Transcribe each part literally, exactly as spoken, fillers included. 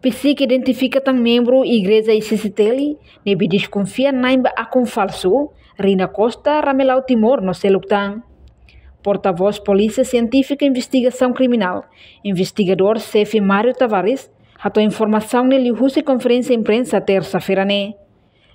Psique identifika tan membru Igreja I C C T L ne'ebé deskonfia na'in ba akun falsu, Rina Costa, Ramelau Timor no seluk tan. Portavós Polísia Sientífika Investigasaun Kriminál, investigadór xefe Mário Tavares, hato'o informasaun ne'e liuhusi konferénsia imprensa tersa-feira ne'e.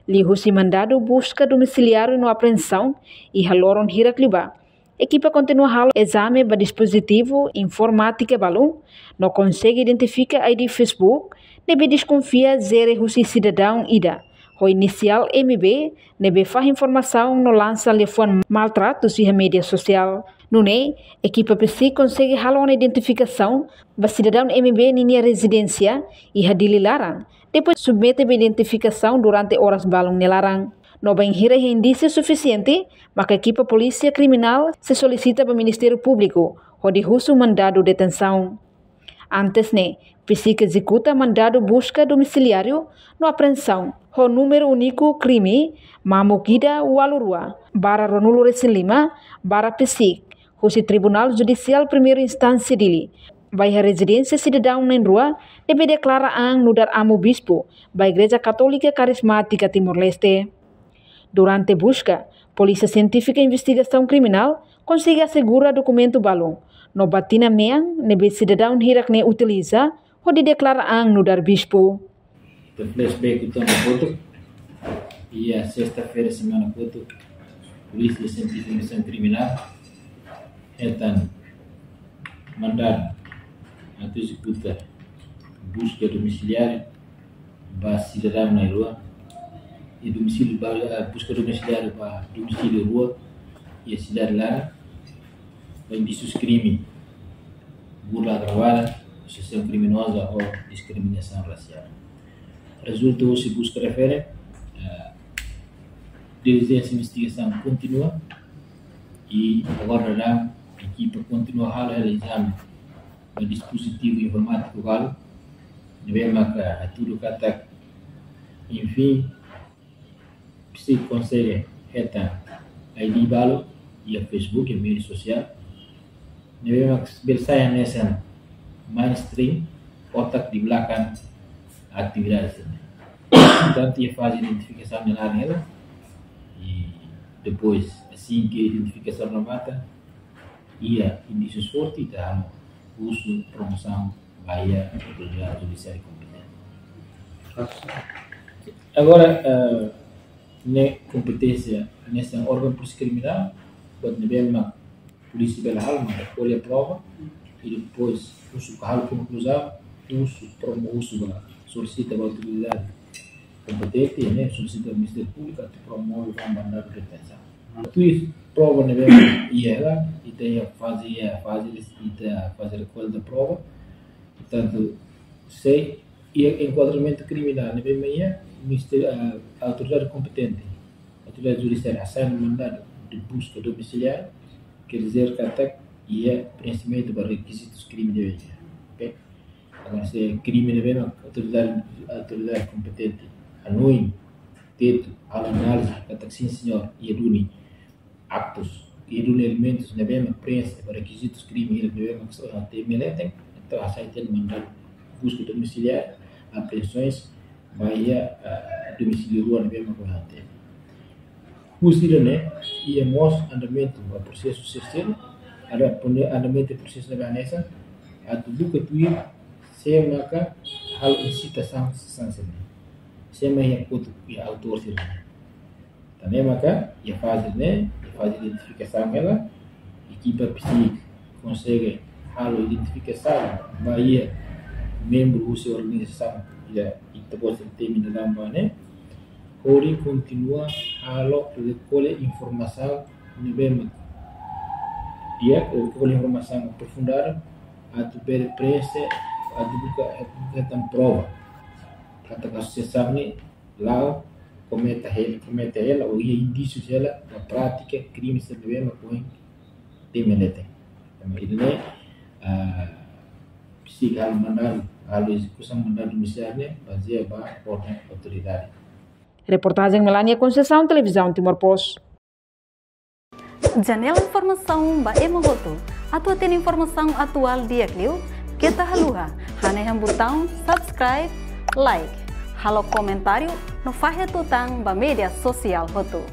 Liuhusi mandadu buska domisiliáriu no apreensaun iha loron hirak liubá, ekipa kontinua halo ezame ba dispozitivu informátika balun no konsege identifika I D Facebook ne'ebé deskonfia jere husi sidadaun ida ho inisiál M B ne'ebé fahe informasaun no lansa liafuan maltratus iha média sosiál. Nune'e, ekipa Psique konsege halo ona identifikasaun ba sidadaun M B ninia rezidénsia iha Dili laran, depois submete ba identifikasaun durante oras balun nia laran. No bainhira iha indísiu sufisiente, maka ekipa Polísia Kriminál sei solisita ba Ministériu Públiku hodi husu mandadu detensaun. Antes ne'e, Psique ezekuta mandadu buska domisiliáriu no apreensaun ho númeru úniku krime mamuk ida ualu rua barra ruanulu resin lima barra Psique, husi Tribunál Judisiál Primeira Instánsia Dili, ba iha rezidénsia sidadaun na'in rua ne'ebé deklara an nu'udar amu bispu ba Igreja Katólika Karismátika Timor-Leste. Durante buska, Polísia Sientífika Investigasaun Kriminál konsege asegura dokumentu balun no batina mean ne'ebé sidadaun hirak ne'e utiliza hodi deklara an nu'udar bispu. Ita flashback uitoan ba kotuk. Iha sesta-feira semana kotuk, Polísia Sientífika Investigasaun Kriminál hetan mandadu atu ezekuta buska domisiliáriu ba sidadaun na'in rua. I domisíliu ba, eh, buska domisiliáriu ba domisíliu rua iha sidade laran, ba indísius krime burla agravada, asosiasaun kriminoza ou diskriminasaun rasiál. Rezulta husi buska refere, eh, dilijénsia investigasaun kontinua i agora daudaun ekipa kontinua halo hela ezame ba dispozitivu informátiku balu ne'ebé maka hatudu katak, enfin, Psique konsege hetan I D balu iha Facebook, iha média sosiál ne'ebé mak bele sai hanesan mainstream, otak di belakang atividade sira-ne'e. Portantu, iha faze identifikasaun nia laran hela, i depois, asin ke identifikasaun remata, iha indísius forte, ita husu promosaun ba iha autoridade judisiária kompetente. Agora, eh, ne'e kompeténsia hanesan órgaun polísia kriminál, buat ne'ebé mak polísia bele halo, mak rekolle prova, i depois, husu ka halo konkluzaun, husu promo, husu ba, solisita ba autoridade kompetente, ne'e, solisita Ministériu Públiku atu promove ba mandadu detensaun. Tuir prova ne'ebé iha hela, ita iha faze, iha faze, ita faze rekolla prova. Portantu, se iha enkuadramentu kriminál ne'ebé iha, Ministériu, ah, autoridade kompetente, autoridade judisiária asaina mandadu de buska domisiliária, quer dizer katak iha preenximentu ba rekizitus krime ne'ebé iha. Ok? Agora, se krime ne'ebé mak autoridade, autoridade kompetente hanoin, tetu, halo análize, katak sin señór, iha duni aktus, iha duni elementus ne'ebé mak preenxe ba rekizitus krime hirak ne'ebé mak, eh, temi leten, entaun hasai tiha ona mandadu buska domisiliária, apreensoens ba iha, eh, domisíliu rua ne'ebé mak ohin hatene. Husi ida-ne'e, iha mós andamentu ba prosesu sira seluk, ada pone andamentu prosesu ne'ebé hanesan, atu buka tuir sé maka halo insitasaun sasán sira-ne'e. Sé mak iha kotuk, iha autór sira-ne'e. Tan ne'e maka, iha faze ne'e, iha faze identifikasaun hela, ekipa Psique konsege halo identifikasaun ba iha membru husi organizasaun ida ita-boot sira temi daudaun ba ne'e, hodi kontinua halo rekolle informasaun ne'ebé mak di'ak, rekolle informasaun aprofundadu, atu bele preenxe, atu buka, atu buka hetan prova katak asosiasaun ne'e la'o komete hela, komete hela, ou iha indísius hela ba prátika krime sira ne'ebé mak ohin temi leten. Tanba ida-ne'e, ah, Psique halo mandadu, halo ezekusaun mandadu domisiliária ne'e bazeia ba orden autoridade. Reportajen Melania Conceição, Televizaun Timor Post. Janela informasaun ba ema hotu. Atu hatene informasaun atuál di'ak liu, Keta haluha hanehan butaun subscribe, like, halo komentáriu no fahe tutan ba média sosiál hotu.